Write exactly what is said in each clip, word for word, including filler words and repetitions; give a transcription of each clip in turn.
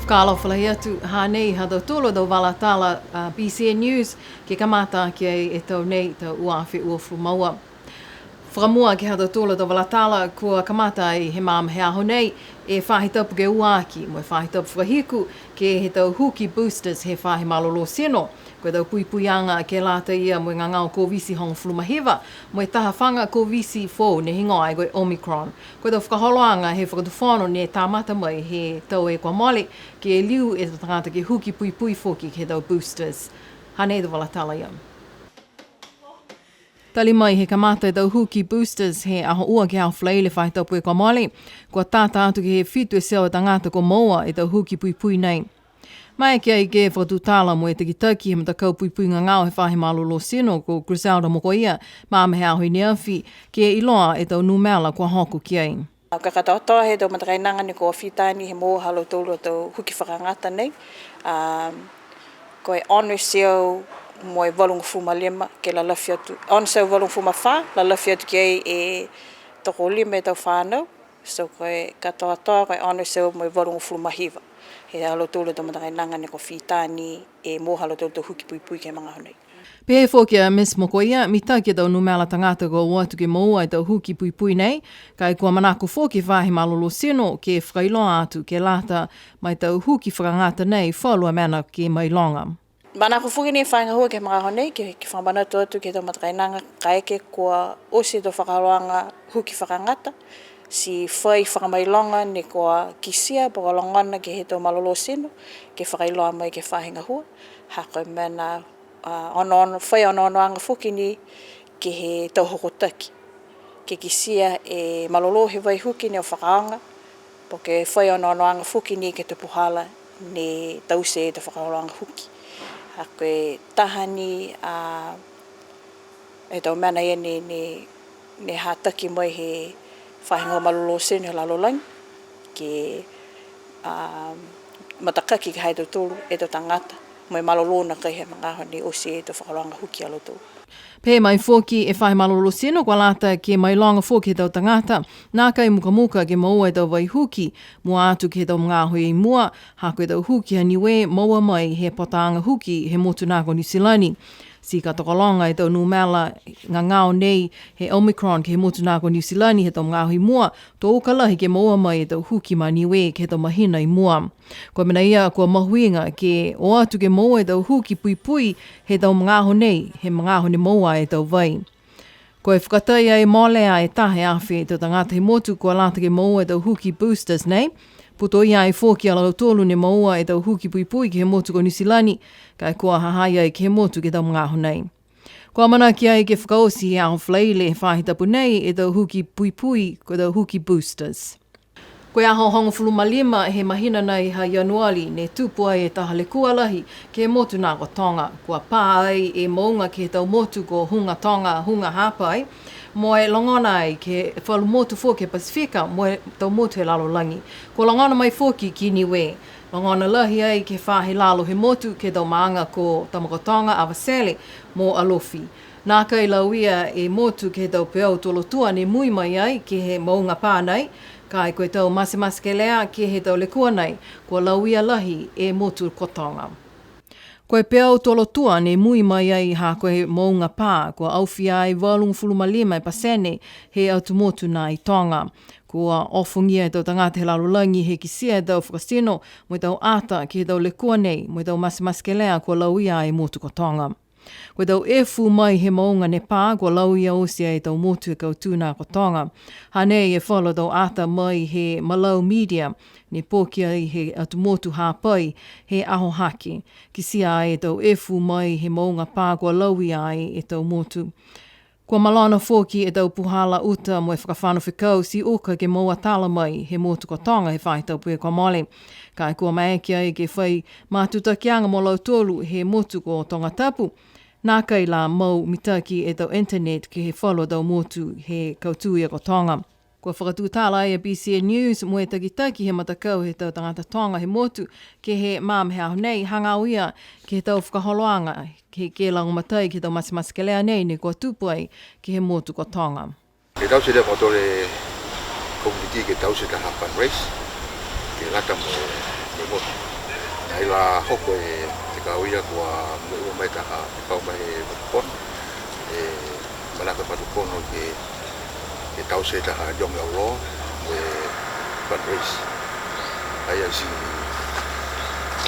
Fakaalofa lahi atu, hanei ha tautolu a tau vala tala a BCN News, ke kamata aki ai e tau nei tau ua afe uafulu ma ua. Fakamua ke he ha tautolu a tau vala tala, kua kamata ai he magaaho he aho nei e faahi tapu ke ua aki, mo e faahi tapu fakahiku ke he tau huki boosters he faahi malolō tino. Ko e tau puipuiaga ke lata ia mo e gagao Koviti hogofulu ma hiva, mo e taha faga Koviti foou ne higoa ai ko e Omicron. Ko e tau fakaholoaga he fakatufono ne kamata mai he tau e kua mole, ke liu e tau tagata ke huki puipui foki ke he tau boosters. Hanei e tau vala tala ia. Tali mai he kamata e tau huki boosters he aho ua ke he aho Falaile faahi tapu e kua mole, kua tata atu ke he fitu e teau e tagata kua moua e tau huki puipui nei. Maeke ai ke fakatutala mo e takitaki he matakau puipui gagao he faahi malolō tino ko Griselda Mokoia, magaaho he aho i ne afi, ke iloa e tau numela kua hoko ki ai. Ka katoatoa he tau matakainaga ne kua fita ni he moua ha lautolu a tau huki fakagata nei. Um, ko e ono e teau mo e valugofulu ma lima ke lalafi atu. Ono e teau valugofulu ma fā, lalafi atu ki ai e tokolima e tau fanau. So ko e katoatoa ko e ono e teau mo e valugofulu ma hiva. He ha lautolu a tau matakainaga ne kua fita ni e moua ha lautolu a tau huki puipui ke he magaaho nei. Pehē foki a Miss Mokoia, mitaki e tau numela tagata kua o atu ke moua e tau huki puipui nei, ka e kua manako foki e faahi malolō tino ke fakailoa atu ke lata mo e tau huki fakagata nei falu a mena ke mailoga. Manako foki ni e faahi gahua ke he magaaho nei, ke, ke fakamanatu atu ke he tau matakainaga kaeke kua oti e tau fakaholoaga huki fakagata, ti fai fakamailoga ne kua kitia po ke logona ke he tau malolō tino, ke fakailoa mai ke he faahi gahua, ha ko e mena a, onoono, fai onoonoaga foki ni ke he tau hokotaki. Ke kitia e malolō he vai huki ne o fakaaoga, po ke fai onoonoaga foki ni ke he tau puhala ne taute e tau fakaholoaga huki. A ko e taha ni, a, e tau mena ia ne, ne, ne hataki mai he faahi gahua malolō tino he lalolagi, ke, a, matakaki ke he ha tautolu e tau tagata, mo e malolō nākai he magaaho ne oti e tau fakaholoaga huki ha lautolu. Pehē mai foki e faahi malolō tino kua lata ke mailoga foki he tau tagata nākai mukamuka ke moua e tau vai huki, mua atu ke he tau magaaho i mua, ha ko e tau huki ha Niue moua mai he potaaga huki he motu nā ko Niu Silani. Ti ka tokologa e tau numela gagao nei he Omicron ke he motu nā ko Niu Silani he tau magaaho i mua, to uka lahi ke moua mai e tau huki ma Niue ke he tau mahina i mua. Ko e mena ia kua mahuiga ke o atu ke moua e tau huki puipui he tau magaaho nei, he magaaho ne moua e tau vai. Ko e fakatai ai molea e taha e afe e tau tagata he motu kua lata ke moua e tau huki boosters nei. Putoia ai foki a lautolu ne moua e tau huki puipui ke he motu ko Niu Silani, ka e kua ha ha i ai ke he motu ke he tau magaaho nei. Kua amanaki ai ke fakaoti he aho Falaile he faahi tapu nei e tau huki puipui, ko e tau huki boosters. Ko e aho hogofulu ma lima he mahina nei ha Ianuali ne tupu ai e taha lekua lahi ke he motu nā ko Toga. Kua pā ai e mouga ke he tau motu ko Huga Toga, Huga Hapai, mo e logona ai ke he falu motu foki he Pasifika, mo e tau motu he lalolagi. Kua logona mai foki ki Niue. Logona lahi ai ke he faahi lalo he motu ke he tau maaga ko Tamakautoga, Avatele, mo Alofi. Nākai lauia e motu ke he tau peau tolotua ne mui mai ai ke he mouga pā nei, ka e ko e tau matematekelea ke he tau lekua nei, kua lauia lahi e motu ko Toga. Ko e peau tolotua ne mui mai ai ha ko e mouga pā, kua aofia ai valugofulu ma lima e pasene he atu motu nā i Toga. Kua ofogia e tau tagata he lalolagi he kitia e tau fakatino, mo e tau ata ke he tau lekua nei, mo e tau matematekelea kua lauia ai e motu ko Toga. Ko e tau efu mai he mouga ne pā, kua lauia oti ai e tau motu he kautū nā ko Toga. Hanei e falu tau ata mai he Malau Media, ne poki ai he atu motu Hapai he aho hake. Kitia ai e tau efu mai he mouga pā kua lauia ai e tau motu. Kua malona foki e tau puhala uta mo e fakafano fekau ti uka ke moua tala mai he motu ko Toga he faahi tapu kua mole. Ka e kua maeke ai ke fai matutakiaga mo lautolu he motu ko Tongatapu, nākai la mau mitaki e tau internet ke he falu tau motu he kautū ia ko Toga. Kua fakatutala ai a BCN News mo e takitaki he matakau he tau tagata Toga he motu ke he magaaho nei, hagaao ia ke he tau fakaholoaga, ke, ke lagomatai ke he tau matematekelea nei ne kua tupu ai ke he motu ko Toga. Ke taute e mautolu e community ke taute taha fundraise, ke lata mo e, mo e motu. Ai la hoko e, e kau ia kua moua mai taha, kau mai e Fatufono, e, manako e Fatufono ke, ke taute taha young outlaw, mo e fundraise. Ai a ti,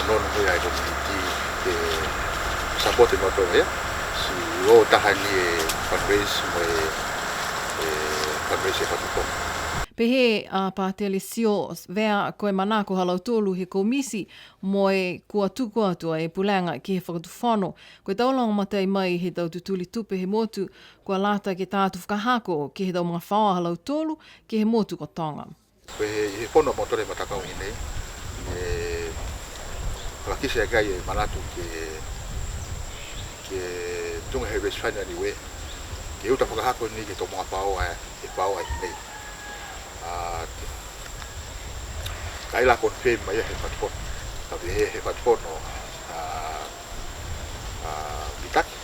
onoono mo e ai community, ke support e mautolu ia, ti o taha ni e fundraise, mo e, e fundraise e Fatufono. Pehē a Patele Sio Vea ko e manako ha lautolu he komiti mo e kua tuku atu e pulega ke he Fakatufono, ko e tau lagomatai mai he tau tutuli tupe he motu, kua lata ke tā atu fakahako ke he tau magafaoa ha lautolu ke he motu ko Toga. Ko e he, he fono mo tore matakau i nei, e, fakakite aki ai e manatu ke, ke tuga he raise fund a Niue, ke uta fakahako ni ke he tau magafaoa, e, e faoa i nei. A, ka ai la confirm mai he Fatufono. Ka he, he Fatufono, a, a, mitaki,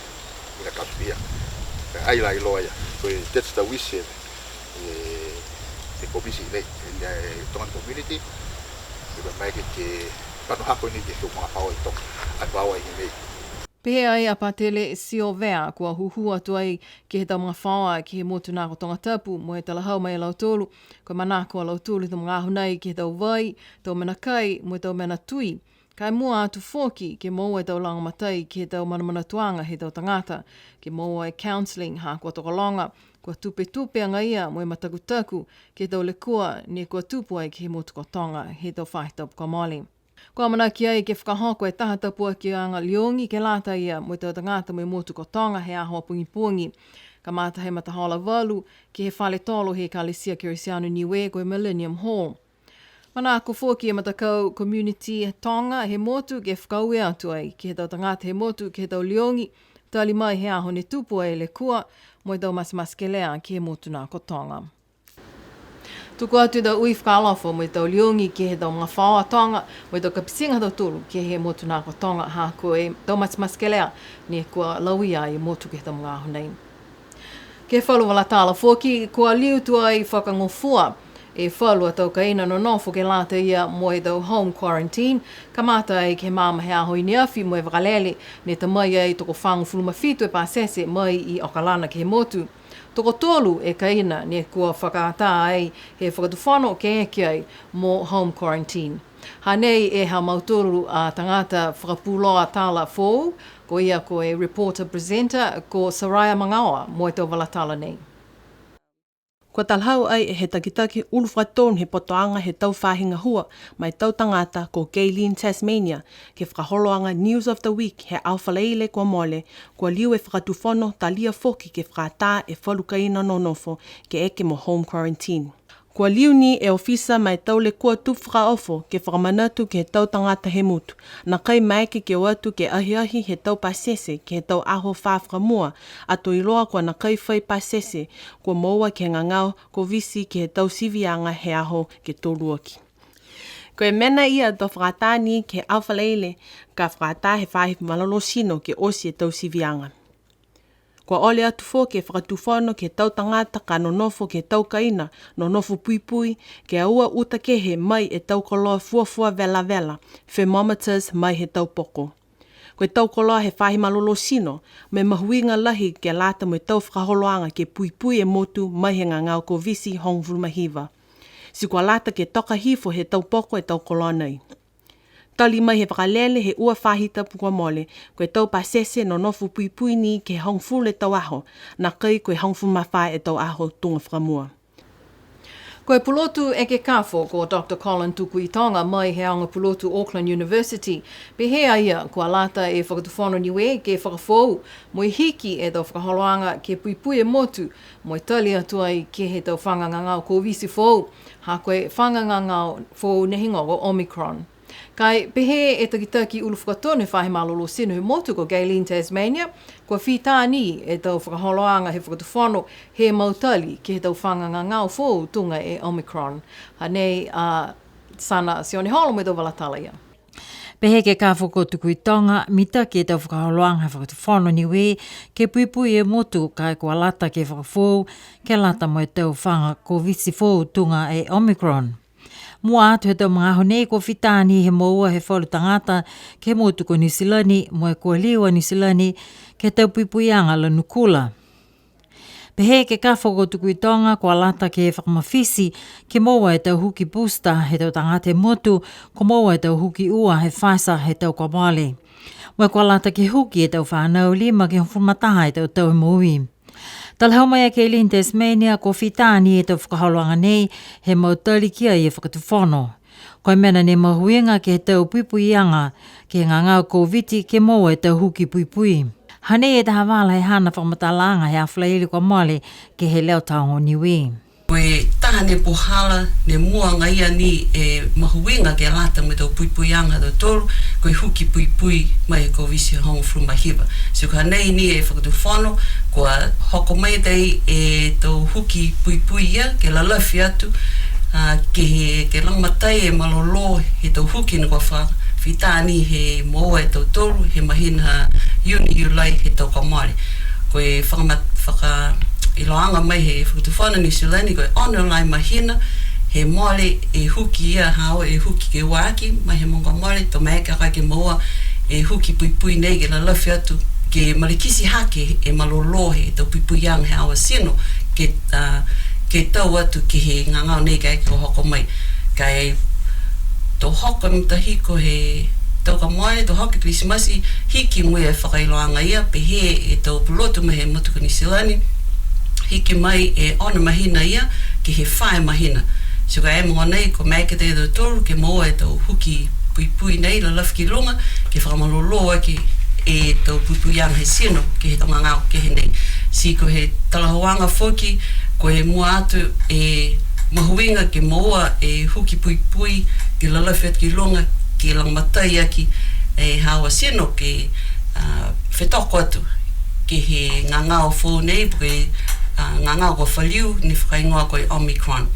i na tapu ia. Ka ai la iloa ia. Ko e, that's the wish e, e, e komiti nei, e, e Tongan community, e mai ke, ke fano hako ni ke he magafaoa i Toga, a faoa i nei. Pehē ai a Patele Sio Vea, kua hūhū atu ai ke he tau magafaoa ke he motu nā ko Tongatapu, mo e talahau mai a lautolu, ko e manako a lautolu he tau magaaho nei ke he tau vai, tau mena kai, mo e tau mena tui. Ka e mua atu foki ke moua e tau lagomatai ke he tau manamanatuaga he tau tagata, ke moua e counselling ha kua tokologa, kua tupetupe agaia mo e matakutaku ke he tau lekua ne kua tupu ai ke he motu ko Toga he tau faahi tapu kua mole. Kua amanaki ai ke fakahoko e taha tapuakiaga liogi ke lata ia mo e tau tagata mo e motu ko Toga he aho a pogipogi. Kamata he matahola valu ke he fale tolo he Ekalesia Kerisiano Niue ko e Millennium Hall. Manako foki e matakau community Toga he motu ke fakaaue atu ai ke he tau tagata he motu ke he tau liogi, tali mai he aho ne tupu ai e lekua mo e tau matematekelea ke he motu nā ko Toga. Tuku atu e tau ui fakaalofa mo e tau liogi ke he tau magafaoa Toga, mo e tau kapitiga ha tautolu ke he motu nā ko Toga, ha ko e tau matematekelea ne kua lauia ai e motu ke he tau magaaho nei. Ke he falu vala tala foki, kua liu tuai fakagofua e falu a tau kaina nonofo ke lata ia mo e tau home quarantine, kamata ai ke he maama he aho i ne afi mo e vakalele, ne ta mai ai tokofagofulu ma fitu e pasese mai i Okalana ke he motu. Tokotolu e kaina ne kua fakaatā ai he Fakatufono ke eke ai mo home quarantine. Hanei e ha mautolu a tagata fakapuloa tala foou, ko ia ko e reporter presenter ko Soraya Magaoa mo e tau vala tala nei. Kua talahau ai e he takitaki ulu fakatonu he putoaga he tau faahi gahua ma e tau tagata ko Gaylene Tasmania, ke he fakaholoaga News of the Week he aho Falaile kua mole, kua liu e Fakatufono talia foki ke fakaatā e falu kaina nonofo ke eke mo home quarantine. Kua liu ni e ofisa ma e tau lekua tupu fakaofo ke fakamanatu ke he tau tagata he motu, nākai maeke ke o atu ke ahiahi he tau pasese ke he tau aho fā fakamua, ato iloa kua nākai fai pasese kua moua ke he gagao Koviti ke he tau siviaga he aho ke tolu aki. Ko e mena ia to fakaatā ni ke he aho Falaile, ka fakaatā he faahi malolō tino ke oti e tau siviaga. Kua ole atu foki e Fakatufono ke he tau tagata ka nonofo ke he tau kaina nonofo puipui, ke aua uta kehe mai e tau koloa fuafua velavela, thermometers, mai he tau poko. Ko e tau koloa he faahi malolō tino, mo e mahuiga lahi ke lata mo e tau fakaholoaga ke puipui e motu mai he gagao Koviti hogofulu ma hiva. Ti kua lata ke toka hifo he tau poko e tau koloa nei. Tali mai he vakalele he ua faahi tapu kua mole, ko e tau pasese nonofo puipui ni ke he hogofulu e tau aho, nākai ko e hogofulu ma fā e tau aho tuga fakamua. Ko e pulotu ekekafo ko Doctor Colin Tukuitonga mai he aoga pulotu Auckland University, pehē a ia kua lata e Fakatufono Niue ke fakafoou mo e hiki e tau fakaholoaga ke puipui e motu mo e tali atu ai ke he tau faga gagao Koviti foou, ha ko e faga gagao foou ne higoa ko Omicron. Ka e pehē e takitaki ulu fakatonu he faahi malolō tino he motu ko Gaylene Tasmania, kua fitā ni e tau fakaholoaga he Fakatufono he mautali ke he tau faga gagao foou tuga e Omicron. Hanei a Sana Sioneholo mo e tau vala tala ia. Pehē e ekekafo ko Tukuitonga, mitaki e tau fakaholoaga he Fakatufono Niue ke puipui e motu, ka e kua lata ke fakafoou ke lata mo e tau faga Koviti foou tuga e Omicron. Mua atu he tau magaaho nei, kua fita ni he moua he falu tagata ke he motu ko Niu Silani, mo e kua liu a Niu Silani ke he tau puipuiaga lanu kula. Pehē e ekekafo ko Tukuitoga, kua lata ke fakamafiti ke moua e tau huki booster he tau tagata he motu, kua moua e tau huki ua he Pfizer he tau kua mole. Mo e kua lata ke huki e tau fanau lima ke hogofulu ma taha e tau tau he moui. Talahau mai a Gaylene Tasmania, kua fita ni e tau fakaholoaga nei he mau tali ki ai e Fakatufono. Ko e mena ne mahuiga ke he tau puipuiaga ke he gagao Koviti ke moua e tau huki puipui. Hanei e taha vala he haana fakamatalaaga he aho Falaile kua mole ke he Leo Taogo Niue. Ko e taha ni e puhala ne mua agaia ni e mahuiga ke lata mo e tau puipuiaga ha tautolu, ko e huki puipui mai he Koviti hogofulu ma hiva. Ti ko e hanei ni e Fakatufono, kua hoko mai ai e tau huki puipui ia ke lalafi atu, a, ke he, ke lagomatai e malolō he tau huki ne kua fa-, fita ni he moua e tautolu he mahina Iuni, Iulai he tau kua mole. Ko e fakama-, fakailoaga mai he Fakatufono Niu Silani, ko e ono e lā e mahina he mole e huki ia, haau e huki ke ua aki, mai he mogo kua mole, to maeke a koe ke moua e huki puipui nei ke lalafi atu, ke malikiti hake e malolō he tau puipuiaga he aoga tino, ke, a, ke tau atu ke he gagao nei kaeke kua hoko mai. Ka e to hoko e matahiko he tau kua mole, to hoko e Kilisimasi, hiki mo e fakailoaga ia, pehē e tau pulotu mai he motu ko Niu Silani, hiki mai e ono mahina ia ke he fā e mahina. Ti ko e mogonei, kua maeke a tautolu ke moua e tau huki puipui nei, lalafi ki luga, ke fakamalolō aki e tau puipuiaga he tino ke he tau gagao kehe nei. Ti ko e talahauaga foki, ko e mua atu e mahuiga ke moua e huki puipui, ke lalafi atu ki luga, ke lagomatai aki e haau a tino ke, a, fetoko atu ke he gagao foou nei, po ke, a, gagao kua faliu ne fakahigoa ko e Omicron.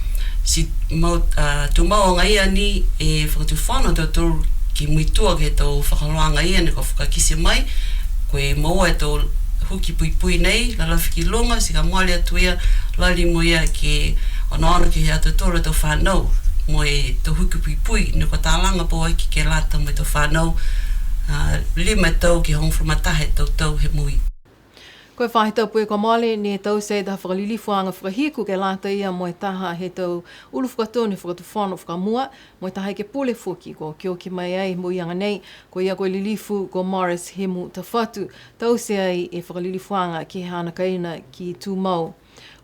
Ti mau, a, tumau agaia ni e Fakatufono ha tautolu ke muitua ke he tau fakaholoaga ia ne kua fakakite mai, ko e moua e tau huki puipui nei, lalafi ki luga, ti ka mole atu ia, lali mo ia ke onoono ke he ha tautolu a tau fanau, mo e tau huki puipui ne kua talaga pauaki ke lata mo e tau fanau, a, lima e tau ke hogofulu ma taha e tau tau he moui. Ko e faahi tapu kua mole ne taute e taha fakalilifuaga fakahiku ke lata ia mo e taha he tau ulu fakatonu he Fakatufono fakamua, mo e taha ekepule foki kua okioki mai ai he mogoiaga nei, ko ia ko e lilifu ko Morris Hemu Tafatu, taute ai e fakalilifuaga ke he haana kaina ki Tumau.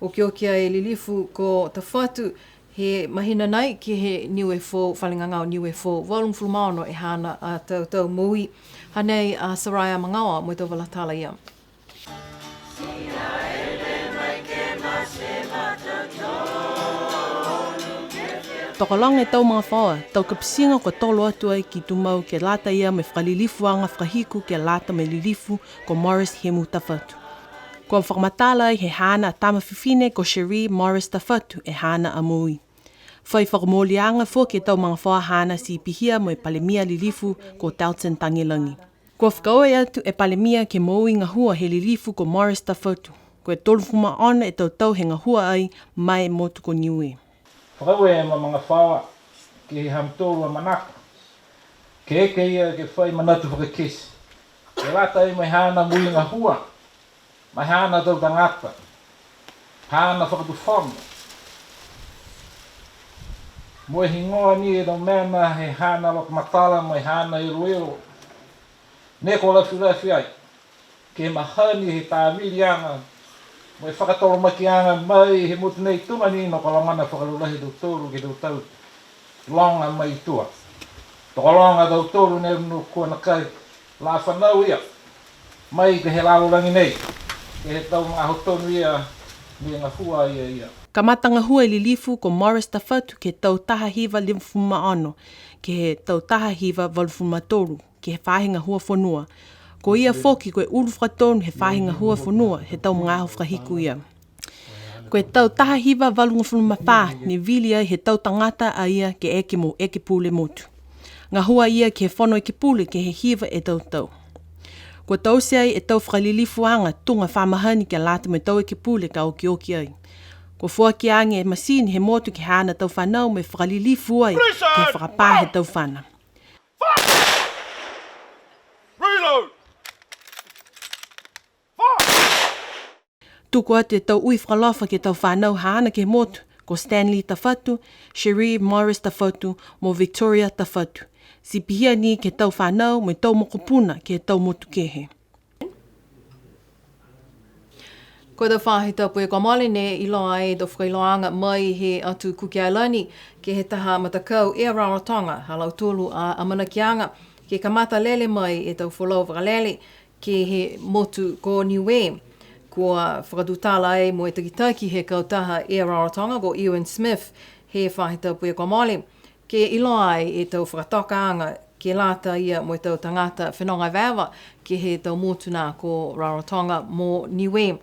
Okioki ai e lilifu ko Tafatu he mahina nai ke he Niue Foou, fale gagao Niue Foou, valugofulu ma ono e haana a tau tau moui. Hanei a Soraya Magaoa mo e tau vala tala ia. Tokologa e tau magafaoa, tau kapitiga kua tolo atu ai ki Tumau ke lata ia mo e fakalilifuaga fakahiku ke lata mo e lilifu ko Morris Hemu Tafatu. Kua fakamatala ai he haana a tama fifine ko Cherie Morris Tafatu e haana a moui. Fai fakamooliaga foki e tau magafaoa haana ti pihia mo e Palemia lilifu ko Dalton Tagelagi. Kua fakaaue atu e Palemia ke moui gahua he lilifu ko Morris Tafatu. Ko e tolugofulu ma ono e tau tau he gahua ai ma e motu ko Niue. Fakaaue e ma magafaoa ke he ha mutolu a manako. Ke eke ia ke fai manatu fakakite. Ke lata ai mo e haana moui gahua. Ma e haana tau tagata, haana fakatufono. Mo e higoa ni e tau mena he haana loto matala, mo e haana iloilo. Ne kua lafilafi ai, ke mahani he taviliaga, mo e fakatolomakiaga mai he motu nei tuga ni ne kua logona fakalaulahi e tautolu ke he tau tau loga mai tua. Tokologa a tautolu ne nukua nakai, la fanau ia, mai ke he lalolagi nei, ke he tau magaaho tonu ia, ne gahua ia ia. Kamata gahua e lilifu ko Morris Tafatu ke he tau taha hiva limagofulu ma ono, ke he tau taha hiva valugofulu ma tolu, ke he faahi gahua fonua. Ko ia foki ko e ulu fakatonu he faahi gahua fonua, he tau magaaho fakahiku ia. Ko e tau taha hiva valugofulu ma fā, ne vili ai he tau tagata a ia ke eke mo ekepule motu. Gahua a ia ke he fono ekepule ke he hiva e tau tau. Kua taute ai e tau fakalilifuaga tuga fa mahani ke lata mo e tau ekepule ka okioki ai. Kua foaki age e masini he motu ke he haana tau fanau mo e fakalilifu ai ke he fakapā he tau fana. Tuku atu e tau ui fakaalofa ke he tau fanau haana ke he motu, ko Stanley Tafatu, Cherie Morris Tafatu, mo Victoria Tafatu. Ti pihia ni ke he tau fanau mo e tau mokopuna ke he tau motu kehe. Ko e tau faahi tapu kua mole ne iloa ai e tau fakailoaaga mai he Atu Kuki Ailani ke he taha matakau Air Rarotonga, ha lautolu a amanakiaga ke kamata lele mai e tau folau vakalele ke he motu ko Niue. Kua fakatutala ai mo e takitaki he kautaha Air Rarotonga ko Ewan Smith he faahi tapu kua mole, ke iloa ai e tau fakatokaaga ke lata ia mo e tau tagata fenoga evaeva ke he tau motu nā ko Rarotonga mo Niue.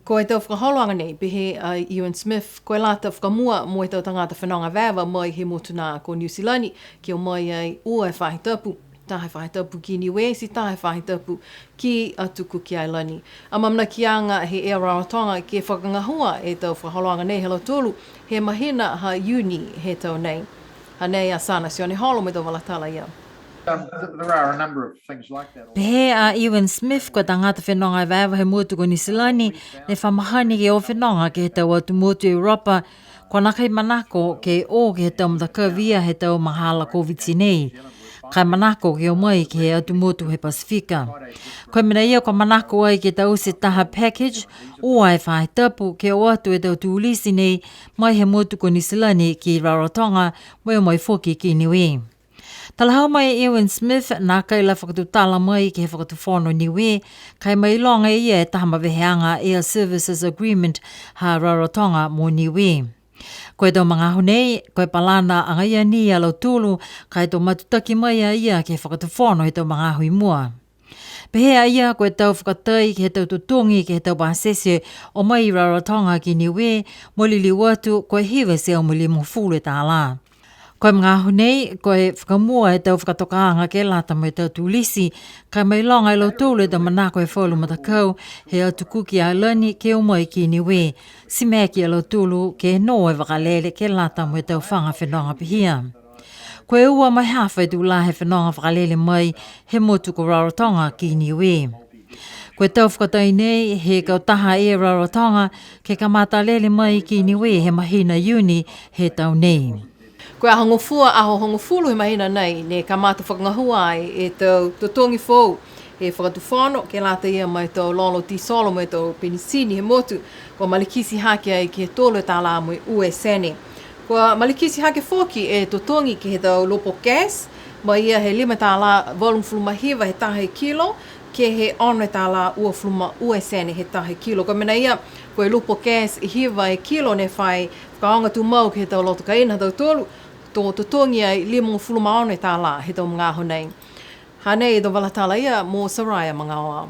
Ko e tau fakaholoaga nei, pehē a Ewan Smith, ko e lata fakamua mo e tau tagata fenoga evaeva mai he motu nā ko Niu Silani, ke o mai ai ua e faahi tapu, taha e faahi tapu ki Niue, ti taha e faahi tapu ki Atu Kuki Ailani. Amaamanakiaga he Air Rarotonga ke fakagahua e tau fakaholoaga nei ha lautolu he mahina ha Iuni he tau nei. Hanei a Sana Sioneholo mo e tau vala tala ia. Um, th-, there are a number of things like that. Pehē a Ewan Smith, ko e tagata fenoga evaeva he motu ko Niu Silani ne fa mahani ke o fenoga ke he tau atu motu Europa, kua nākai manako ke o ke he tau matakavi ia he tau magahala Covid nei, ka e manako ke o mai ke he atu motu he Pasifika. Ko e mena ia kua manako ai ke taute taha package, ua e faahi tapu, ke o atu e tau tulisi nei mai he motu ko Niu Silani ki Rarotonga, mo e o mai foki ki Niue. Talahau mai e Ewan Smith, nākai la fakatutala mai ke he Fakatufono Niue, ka e mailoga e ia e taha maveheaga Air Services Agreement ha Rarotonga mo Niue. Ko e tau magaaho nei, ko e palana agaia ni a lautolu, ka e to matutaki mai a ia ke he Fakatufono he tau magaaho i mua. Pehē a ia, ko e tau fakatai ke he tau totogi ke he tau pasese o mai i Rarotonga ki Niue, mo e liliu atu, ko e hiva e teau mo e limagofulu e tālā. Ko e magaaho nei, ko e fakamua e tau fakatokaaga ke lata mo e tau tulisi, ka e mailoga e lautolu e tau manako he falu matakau he Atu Kuki Ailani ke o mai ki Niue, ti maeke a lautolu ke nō e vakalele ke lata mo e tau faga fenoga pihia. Ko e ua mo e hafa e tulā he fenoga vakalele mai he motu ko Rarotonga ki Niue. Ko e tau fakatai nei he kautaha Air Rarotonga ke kamata lele mai ki Niue he mahina Iuni he tau nei. Ko e aho Gofua, aho hogofulu he mahina nei, ne kamata fakagahua ai e tau totogi foou he Fakatufono, ke lata ia mo e tau lolo tisolo mo e tau penisini he motu, kua malikiti hake ai ke he tolu e tālā mo e ua e sene. Kua malikiti hake foki e totogi ke he tau lupo gas, mai ia he lima tālā valugofulu ma hiva he taha e kilo, ke he ono e tālā uafulu ma ua e sene he taha e kilo. Ko e mena ia, ko e lupo gas hiva e kilo ne fai fakaaoga tumau ke he tau loto kaina ha tautolu, to totogi ai limagofulu ma ono e tālā he tau magaaho nei. Hanei e tau vala tala ia mo Soraya Magaoa.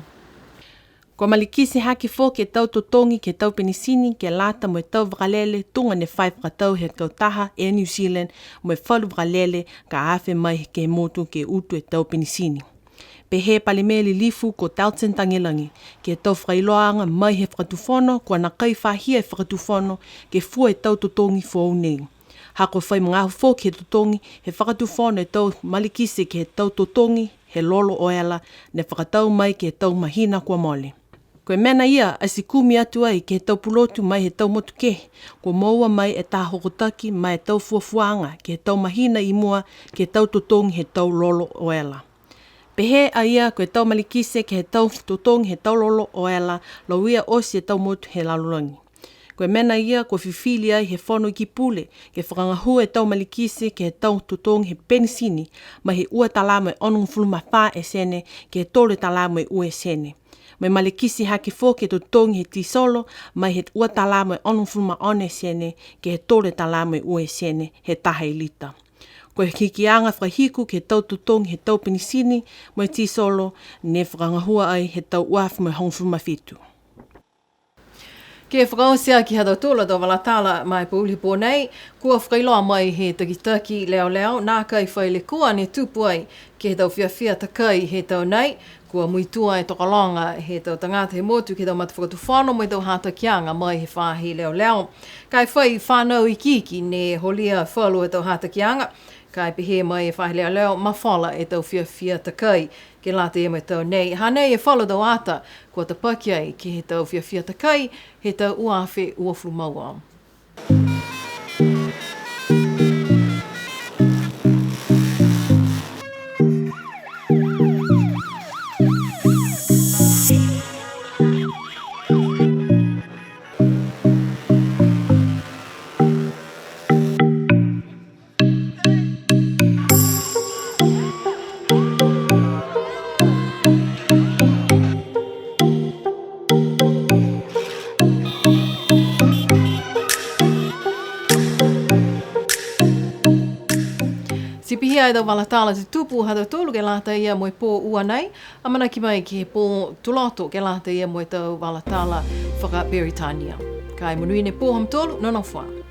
Kua malikiti hake foki e tau totogi ke he tau penisini ke lata mo e tau vakalele tuga ne fai fakatau he kautaha Air New Zealand mo e falu vakalele ka afe mai ke he motu ke utu e tau penisini. Pehē e Palemia Lilifu ko Dalton Tagelagi, ke he tau fakailoaaga mai he Fakatufono, kua nākai fahia e Fakatufono ke fua e tau totogi foou nei. Ha kua fai magaaho foki he totogi he Fakatufono e tau malikiti ke he tau totogi he lolo oela ne fakatau mai ke he tau mahina kua mole. Ko e mena ia ati kumi atu ai ke he tau pulotu mai he tau motu kehe, kua moua mai e taha hokotaki ma e tau fuafuaaga ke he tau mahina i mua ke he tau totogi he tau lolo oela. Pehē a ia ko e tau malikiti ke he tau totogi he tau lolo oela, lauia oti e tau motu he lalolagi. Ko e mena ia kua fifili ai he Fono Ekepule ke fakagahua e tau malikiti ke he tau totogi he penisini, mai he ua tālā mo e onogofulu ma fā e sene ke he tolu tālā mo e ua e sene. Mo e malikiti hake foki e totogi he tisolo, mai he ua tālā mo e onogofulu ma ono e sene ke he tolu tālā mo e ua e sene he taha e lita. Ko e hikiaga fakahiku ke he tau totogi he tau penisini mo e tisolo, ne fakagahua ai he tau ua afe mo e hogofulu ma fitu. Ke fakaoti aki ha tautolu a tau vala tala ma e pouli pō nei, kua fakailoa mai he takitaki leoleo, nākai fai lekua ne tupu ai ke he tau fiafia takai he tau nei, kua muitua e tokologa he tau tagata he motu ke he tau matafakatufono mo e tau hatakiaga mai he faahi leoleo. Ka e fai fanau ikiiki ne holia falu e tau hatakiaga, ka e pehē mai e faahi leoleo, mafola e tau fiafia takai ke lata ia mo e tau nei. Hanei e falu tau ata kua tapaki ai ke he tau fiafia takai he tau ua afe uafulu ma ua. Ti pihia e tau vala tala ti tupu ha tautolu ke lata ia mo e pō ua nei, amanaki mai ke he pō Tuloto ke lata ia mo e tau vala tala fakaperitania. Ka e monuina e pō ha mutolu, nonofo ā.